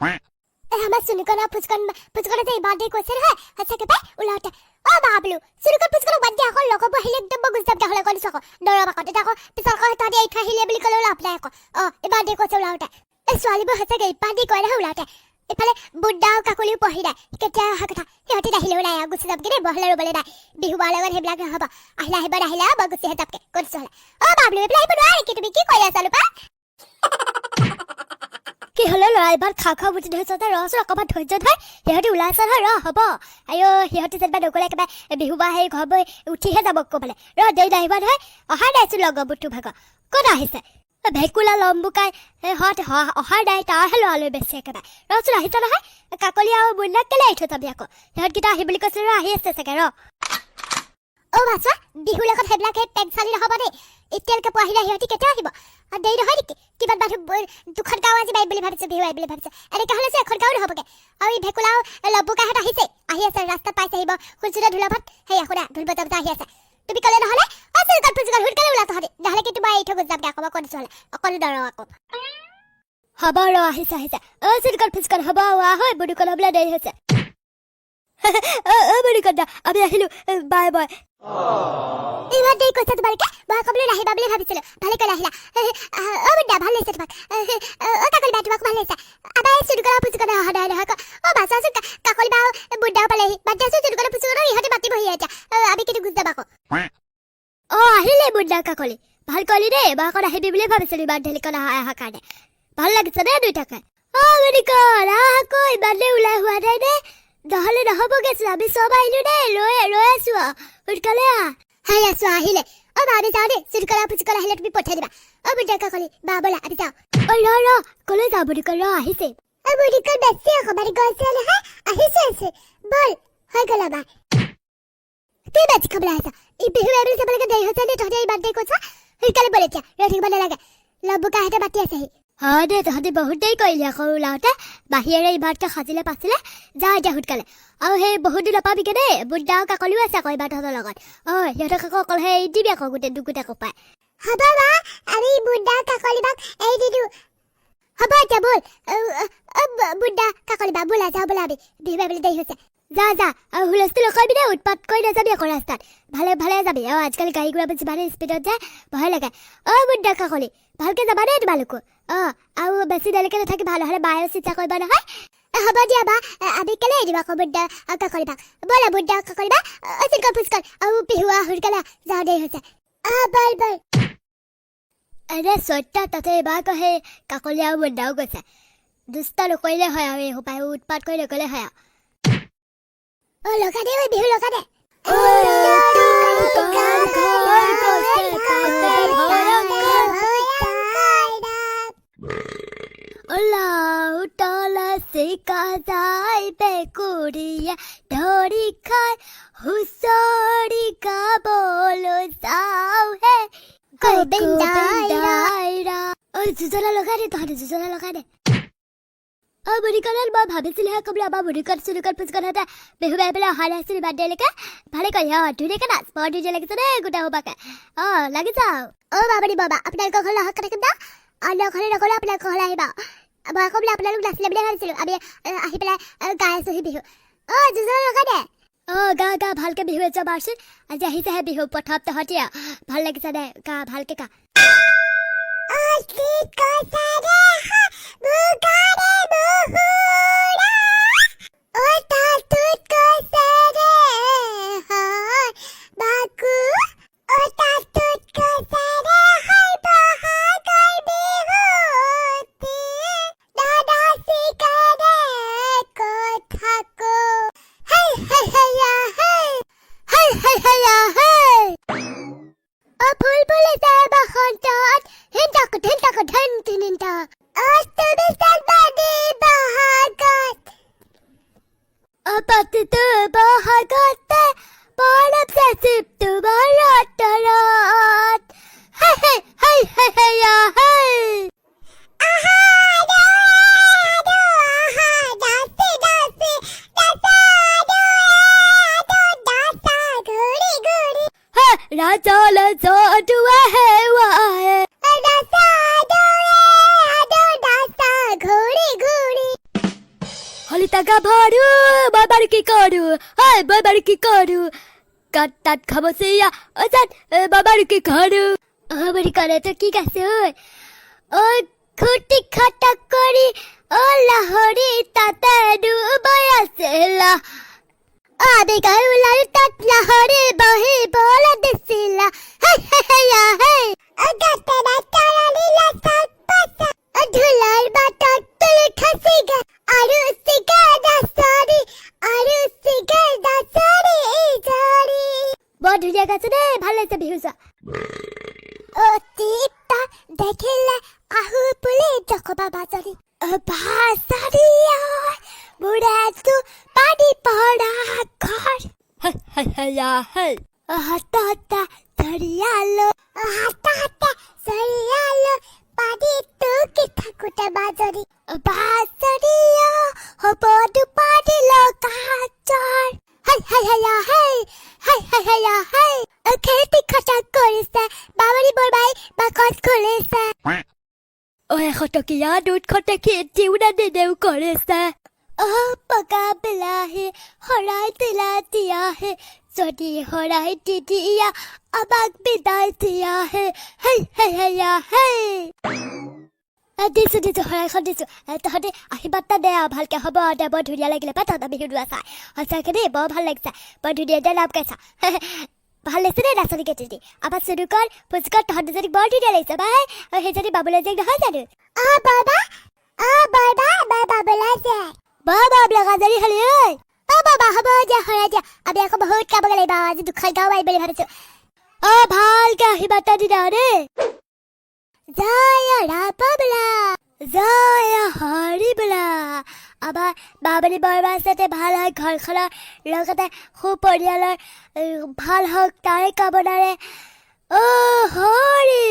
এই আমাৰ চুনুকন আৰু ফুচকন, ফুচকনে যে ইমান দেৰি কৈছে নহয়, সঁচাকে পাই ওলাওঁতে। অ বাবলু, চুনুকন ফুচকনক বাদ দিয়া আকৌ। লগৰবোৰ আহিলে একদম মই গুচি যামগে হ'লে, কৈ দিছো আকৌ। দৰৱ আকৌ তেতিয়া আকৌ পিছত আকৌ তহঁতি এৰি থৈ আহিলে বুলি ক'লেও লাভ নাই আকৌ। অ, ইমান দেৰি কৈছে ওলাওঁতে। এই ছোৱালীবোৰ সঁচাকে ইমান দেৰি কয় নহয় ওলাওঁতে। ইফালে বুদ্দা আৰু কাকলিও পঢ়ি নাই, কেতিয়া অহা কথা। সিহঁতি নাহিলেও নাই আৰু, গুচি যামগে দেই। বহলে ৰ'বলৈ নাই। বিহু বাৰ লগত সেইবিলাক নহ'ব। আহিলে আহিব, নাহিলে আৰু মই গুচিহে যামগে, কৈ দিছো হ'লে। অ বাবলু, এইফালে আহিব নোৱাৰে নেকি? তুমি কি কৰি আছা লোপা? কি হ'লে ল'ৰা, ইমান খাওঁ খাওঁ বুজি ধৰিছ যে? ৰচোন অকণমান ধৈৰ্য ধৰ। সিহঁতি ওলাইছে নহয়, ৰ, হ'ব। আইঅ, সিহঁতি যেনিবা নগ'লে একেবাৰে বিহু বা সেই ঘৰ বৈ উঠিহে যাব ক'বালে। ৰ, দেৰি নাহিব নহয়। অহা নাইচোন লগৰবোৰ। তোৰ ভাগৰ ক'ত আহিছে? ভেকুলা লম্বুকাই হত অহা নাই, তাৰহে ল'ৰালৈ বেছি একেবাৰে। ৰচোন, আহিছে নহয়। কাকলি আৰু মুন্নাক কেলে এৰি থৈ যাবি আকৌ? সিহঁতকেইটা আহিম বুলি কৈছিলে, ৰ, আহি আছে চাগে, ৰ। অ বাচোৱা, বিহুৰ লগত সেইবিলাক সেই পেং চালি নহ'ব দেই। এতিয়ালৈকে পোৱাহি নাই, সিহঁতি কেতিয়া আহিব? আৰু দেৰি নহয় নেকি? কিমান মানুহ, দুখন গাঁও আজি মাৰিম বুলি ভাবিছে, বিহু মাৰিম বুলি ভাবিছে। এনেকৈ হ'লে যে এখন গাঁও নহ'বগে। আৰু এই ভেকুলাও লম্বুকাহঁত আহিছে, আহি আছে, ৰাস্তাত পাইছে আহিব। শুনছো ঢোলৰ ভাত, সেয়া শুনা, ঢোল বজা বজা আহি আছে। তুমি ক'লে নহ'লে। অ চুৰুকন ফুচুকন, সোনকালে ওলা তহঁতি, নহ'লে কিন্তু মই এৰি থৈ গুচি যামগে আকৌ। মই কৈ দিছো হ'লে, অকলো নৰওঁ আকৌ। হ'ব ৰ, আহিছে, আহিছে। অ চুৰুকন ফুচুকন, হ'ব, আহ হয়। বুডুকন হ'বলৈ দেৰি হৈছে। অ অ বুডুকন দা, আমি আহিলো, বাই বাই। ইমান দেৰি কৈছা তোমালোকে? মই আকৌ বোলো নাহিবা বুলি ভাবিছিলো। ভালে কৰি আহিলা। অ বুদ্ধা, ভাল লাগিছে তোমাক। অ কাকলি বা, তোমাক ভাল লাগিছে। আমাৰ এই চুৰুকন ফুচুকন অহা নাই নহয়। অ বা, চোৱাচোন, কাকলি বা বুদ্ধাও পালেহি। বাদ দিয়াচোন চুৰুকন ফুচুকন, ইহঁতে মাতিবহি এতিয়া। আমি কিন্তু গুচি যাম আকৌ। অ, আহিলে বুদ্ধা কাকলি, ভাল কৰিলি দেই। মই আকৌ আহিবি বুলি ভাবিছিলো। ইমান দেৰিকণ অহা অহাৰ কাৰণে ভাল লাগিছে দেই দুইটাকে। অ মেডিকল, আহ আকৌ, ইমান দেৰি ওলাই হোৱা নাই দেই। নহ'লে নহ'বগৈ। আমি চব আহিলো দেই, ৰৈ ৰৈ আছো আৰু। সোনকালে আহ। হাই, আছো, আহিলে। অ বা, আমি যাওঁ দেই। চুৰুকন ফুচুকন আহিলে তুমি পঠিয়াই দিবা। অ বুদ্ধা কাকলি বা, ব'লা আমি যাওঁ। অ ৰ ৰ, কলৈ যাওঁ বুডিকল? ৰ, আহিছে। অ বুডিকল, বেছি অকণমান গৈছে নহয়, আহিছে, আহিছে। ব'ল, হৈ গ'ল আমাৰ। কি বেছি খাবলৈ আহিছা? এই বিহু মাৰিবলৈ যাবলৈকে দেৰি হৈছে নে? তহঁতে ইমান দেৰি কৈছা। সোনকালে ব'ল এতিয়া, ৰৈ থাকিব নালাগে। লম্বুকাহঁতে মাতি আছেহি। হয় দেই, তহঁতি বহুত দেৰি কৰিলি আকৌ ওলাওঁতে। বাহিৰেৰে ইমানকৈ সাজিলে পাচিলে। যা এতিয়া সোনকালে। আৰু সেই বহুত দিন নাপাবিগে দেই। বুদ্ধা আৰু কাকলিও আছে আকৌ এইবাৰ তহঁতৰ লগত। অঁ, সিহঁতক আকৌ অকলহে এৰি দিবি আকৌ গোটেই দুগোটা কপাই। হ'ব বা, আমি বুদ্ধা কাকলি বাক এৰি দিলো। হ'ব, এতিয়া ব'ল। বুদ্ধা কাকলি বা, ব'লা, যাওঁ ব'লা, আমি বিহু মাৰিবলৈ দেৰি হৈছে। যা যা, আৰু হুলস্থুল নকৰিবি দেই, উৎপাত কৰি নাযাবি আকৌ। ৰাস্তাত ভালে ভালে যাবি। অঁ, আজিকালি গাড়ী ঘোঁৰাবোৰ যিমানে স্পীডত যায়, ভয় লাগে। অ' বুদ্ধা কাকলি, ভালকে যাবা দেই তোমালোকো। অঁ, আৰু বেছি দেৰিলৈকে নাথাকিবা, নহ'লে বায়েও চিন্তা কৰিব নহয়। হ'ব দিয়া বা, আমি কেলে এৰি দিম আকৌ বুদ্ধা আৰু কাকলি বাক? ব'লা বুদ্ধা কাকলি বা। চিনকল ফুচকল আৰু বিহুৱা, সোনকালে যাওঁ, দেৰি হৈছে। অঁ, ব'ল ব'ল। এনে চৈত্যা তাতে এইবাৰ আকৌ সেই কাকলি আৰু বুদ্ধাও গৈছে। দুষ্ট নকৰিলে হয় আৰু, এই সোপাই উৎপাত কৰি নকৰিলে হয় আৰু। অ লগা দে, ঐ বিহু লগা দে। ঘৰ গছে পাতে ভয়ংকৰ। লাউ তলা চিকা যায়, বেকুৰিয়া ধৰি খাই, হুঁচৰি গাবলৈ যাওঁ হে গোবিন্দাই। ঐ যোজনা লগাই দে তহঁতে, যোজনা লগাই দে। অ বুঢ়ীকণত মই ভাবিছিলোহে ক'বলৈ, আমাৰ বুঢ়ীকণ চুৰুকণ ফুচকণহঁতে বিহু মাৰি পেলাই অহা নাছিল ইমান দেৰিলৈকে। ভালে কৰি। অ, ধুনীয়াকে নাচ, বৰ ধুনীয়া লাগিছে দেই গোটেই সোপাকে। অ, লাগিছে আৰু। অ বাবানী বাবা, আপোনালোকৰ ঘৰলৈ অহা কথা থাকিম ন? অন্য ঘৰলৈ নগ'লেও আপোনালোকৰ ঘৰলৈ আহিবা। মই আকৌ বোলে আপোনালোক নাছিলে বুলি ভাবিছিলো। আমি আহি পেলাই গাই আছোহি বিহু। অ যোজনা লগাই দে। অ, গা গা, ভালকে বিহু এযোৰ মাৰচোন। আজি আহিছেহে বিহু প্ৰথম তহঁতি আৰু। ভাল লাগিছে দে, গা, ভালকে গা। অ থাকো হেই হেই হেয়া হেই হেই হেই হেয়া হেই। অ ফুল ফুলিছে বসন্তত, হিনতাক ধিনতাক ধিন ধিনিন্তা। অ তুমি চানবানি বহাগত, অ প্ৰতিটো বহাগতে পৰম চেচিপ তোমাৰ অন্তৰত। হেই হেই হেই হেই হেয়া হেই। আহা আদো আদো আহা, নাচি নাচি নাচা, আদো আদো নাচা ঘূৰি ঘূৰি। ৰাজল যদুৱে হেৱায়ে, নাচা আদো আদো নাচা ঘূৰি ঘূৰি। শলিতা গাভৰু, মই বাৰু কি কৰোঁ? ঐ, মই বাৰু কি কৰোঁ? গাত তাত খামচিয়া অজাত, মই বাৰু কি কৰোঁ? অ বুঢ়ীকণ, তই কি গাইছে ঐ? অ খুটি খাটা কৰি অ লাহৰি তাতে ডুবাই আছিলা, আমি গাই ওলালো তাত লাহৰি বহিবলৈ দিছিলা। হেই হেই হেই হেই। ধুলাৰ বাটত তুলি খাচি আৰু চিগা দাচৰি আৰু চিগা দাচৰি জৰি। বৰ ধুনীয়া গাইছে দেই, ভাল লাগিছে বিহু চোৱা। অতীতা দেখিলে আহো বুলি জখবা বাজৰি বাজৰি, বুঢ়াটো পানী পৰা ঘৰ। হেই হেই হেই হেই। হাততা ধৰিয়ালো, হাততা ধৰিয়ালো, পানীটো কি থাকোতে বাজৰি বাজৰি হ'ব দুপানী লগাচৰ। হাই হাই হাই হাই হাই হাই হাই হাই। খেতি খটা কৰিছে বাবৰি বৰবাই, বাকচ খুলিছে। অ 100 টকীয়া নোটখনতে খেতিও নিদেও কৰিছে। অ পকা বিলাহী শৰাই দিলা দিয়াহে, যদি শৰাই দি দিয়া আমাক বিদায় দিয়াহে। হেই হেই হেই হেই। দিছো দিছো, শৰাইখন দিছো। তহঁতে আশীৰ্বাদ এটা দে আৰু ভালকে। হ'ব দে, বৰ ধুনীয়া লাগিলে পাই তহঁতৰ বিহু দুৱা চাই। সঁচাকে দেই, বৰ ভাল লাগিছে, বৰ ধুনীয়া ধুনীয়া নাম গাইছা। ভাল লাগিছে দেই নাচনী কেইজনী। আমাৰ চুনুকন ফুচকন, তহঁত দুজনীক বৰ ধুনীয়া লাগিছে ভাই। আৰু সেইজনী বাবুলৈ জীয়েক নহয় জানো? অ বাবা, অ বাবা, বা বাবুলা জীয়েক। বৰ মৰম লগাজনী হলি ঐ। অ বাবা, হ'ব দিয়া, শৰাই দিয়া। আমি আকৌ বহুত গাব লাগিব, আজি দুখন গাঁও মাৰিম বুলি ভাবিছো। অ ভালকে আশীৰ্বাদ এটা দিবা দেই। জয় ৰাম, জয় হৰি বোলা। আমাৰ বামুণী বৰমা যাতে ভাল হয়, ঘৰখনৰ লগতে সুপৰিয়ালৰ ভাল হওক, তাৰে কামনাৰে। অ হৰি,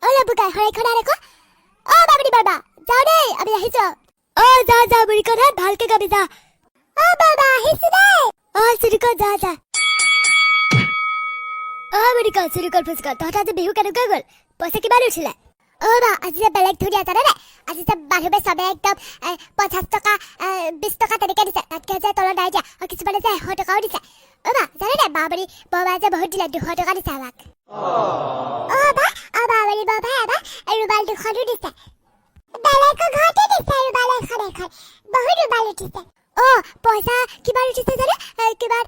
অ লবুকাই, শৰাইখন আন আকৌ। অ বামুণী বৰমা, যাওঁ দেই, আমি আহিছো। অ যা যা বুঢ়ীকণত, ভালকে গাবি যা। অ বাবা, আহিছো দেই। অ চিৰিকণ, যা যা। অ বুঢ়ীকণ, চিৰিকণ, ফুচকণ, তহঁতৰ আজি বিহু কেনেকুৱা গ'ল? পইচা কিমান উঠিলে? অ বা, আজি যে বেলেগ ধুনীয়া, জানে নাই? আজি যে মানুহে চবে একদম 50 টকা, 20 টকা তেনেকে দিছে, তাতকে যে তলত নাই দিয়া। আৰু কিছুমানে যে 100 টকাও দিছে। অ বা, জানে নাই, বামুণী বৰমা যে বহুত দিলে, 200 টকা দিছে আমাক। অ বা, অ বামুণী বৰমাই আমাক ৰুমাল দুখনো দিছে, বেলেগৰ ঘৰতে দিছে ৰুমাল এখন এখন। বহুত ৰুমাল উঠিছে। অ পইচা কিমান উঠিছে জানো? কিমান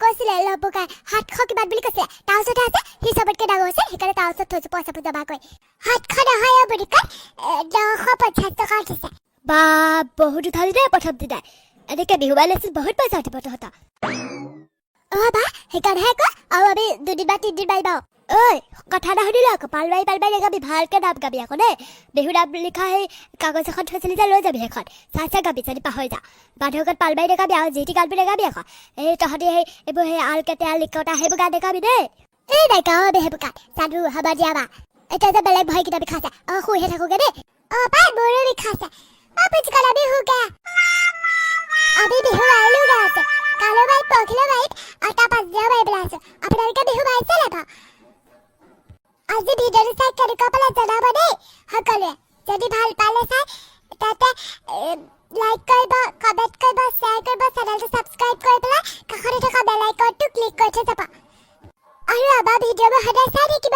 কৈছিলে লবুকাই, 700 কিমান বুলি কৈছিলে। তাৰ ওচৰতে আছে, সি চবতকে ডাঙৰ হৈছে, সেইকাৰণে তাৰ ওচৰত থৈছো পইচাবোৰ জমা কৰি। 700 নহয় অ বুঢ়ীকণ, 950 টকা উঠিছে। বা, বহুত উঠালি দেই প্ৰথম দিনাই। এনেকে বিহু মাৰিলেচোন বহুত পইচা উঠিব তহঁতৰ। অ বা, সেইকাৰণেহে আকৌ আৰু আমি দুদিন বা তিনিদিন মাৰিম আৰু। ঐ, কথা এটা শুনিলো আকৌ, পালবাৰী পালবাৰী গাবি, ভালকে নাম গাবি আকৌ দেই। বিহু নাম লিখা সেই কাগজ এখন থৈছিলি যে, লৈ যাবি সেইখন, চাই চাই গাবি যদি পাহৰি যা। মানুহৰ আগত পালবাৰী নেগাবি আৰু যি টি গানবোৰ নেগাবি আকৌ। এই তহঁতি সেই এইবোৰ সেই আল কেটেৰা লিকতা সেইবোৰ গান নেগাবি দেই। এই নাগাওঁ আমি সেইবোৰ গান, জানো। হ'ব দিয়া বা, এতিয়া যে বেলেগ ভৰিকেইটা বিষাইছে। অ শুইহে থাকোগে দেই। অ পাই, মোৰো বিষাইছে। অ পুচকন, আমি শুগে, আমি বিহু মাৰিলোগে আছে। কাইলৈ মাৰিম, পৰহিলৈ মাৰিম আৰু তাৰ পাছদিনাও মাৰি পেলাই আছো। আপোনালোকে বিহু মাৰিছে নে বাৰু? আজি ভিডিঅ'টো চাই কেনেকুৱা পালে জনাব দেই সকলোৱে। যদি ভাল পালে চাই, তাতে লাইক কৰিব, কমেণ্ট কৰিব, শ্বেয়াৰ কৰিব, চেনেলটো ছাবস্ক্ৰাইব কৰি পেলাই কাষতে থকা বেল আইকনটো ক্লিক কৰি থৈ যাব আৰু আমাৰ ভিডিঅ'বোৰ সদায় চাই থাকিব।